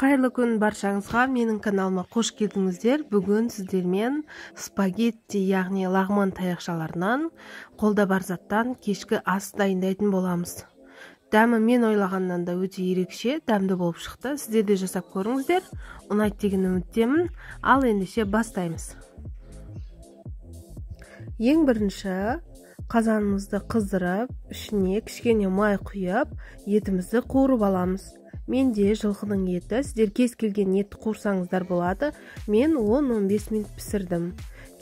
Қайырлы күн баршаңызға, менің каналыма қош келдіңіздер. Бүгін сіздермен спагетти, яғни лағман таяқшаларынан, қолда бар заттан кешкі ас дайындайтын боламыз. Дәмі мен ойлағаннан да өте ерекше, дәмді болып шықты. Сіздер де жасап көріңіздер, ұнайды деген үміттемін. Ал ендеше бастаймыз. Ең бірінші қазанымызды қыздырып, ішіне кішкене май құйып, етімізді қуырып аламыз. Менде жылқының еті, сіздер кез келген етті қуырсаңыздар болады. Мен 10-15 минут пісірдім.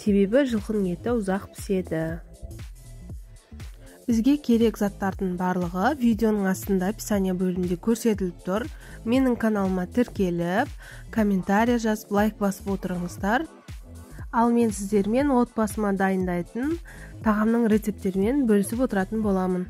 Себебі жылқының еті ұзақ піседі. Бізге керек заттардың барлығы видеоның астында описание бөлімінде көрсетіліп тұр. Менің каналыма тіркеліп, комментарий жазып, лайк басып отырыңыздар. Ал мен сіздермен отбасыма дайындайтын тағамның рецепттерімен бөлісіп отыратын боламын.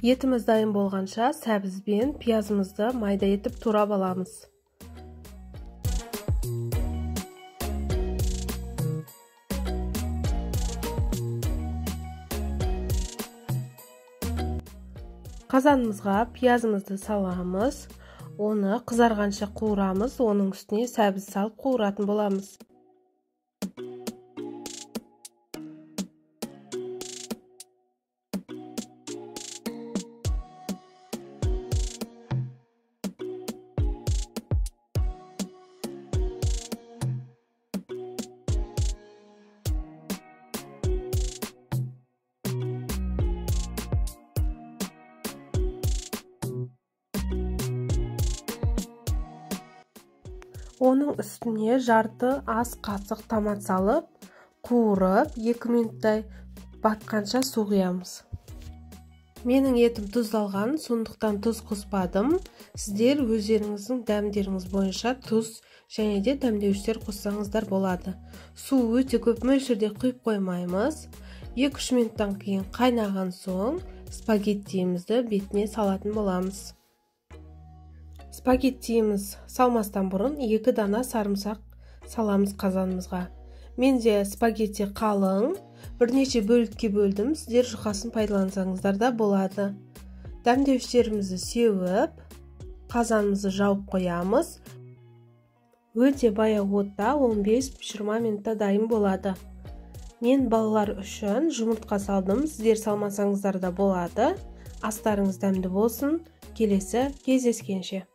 Етіміз дайын болғанша сәбіз бен пиязымызды майда етіп турап аламыз. Қазанымызға пиязымызды саламыз, оны қызарғанша қуырамыз, оның үстіне сәбіз салып қуыратын боламыз. Оның үстіне жарты ас қасық томат салып, қуырып, 2 минуттай батқанша су құямыз. Менің етім тұздалған, сондықтан тұз қоспадым. Сіздер өздеріңіздің дәмдеріңіз бойынша тұз және де дәмдеуіштер қоссаңыздар болады. Су өте көп мөлшерде құйып қоймаймыз. 2-3 минуттан кейін қайнаған соң спагеттиімізді бетіне салатын боламыз. Спагеттиіміз салмастан бұрын 2 дана сарымсақ саламыз қазанымызға. Менде спагетти қалың, бірнеше бөлікке бөлдім, сіздер жұқасын пайдалансаңыздар да болады. Дәмдеуіштерімізді сеуіп, қазанымызды жауып қоямыз. Өте баяу отта 15-20 минутта дайын болады. Мен балалар үшін жұмыртқа салдым, сіздер салмасаңыздар да болады. Астарыңыз дәмді болсын. Келесі кездескенше.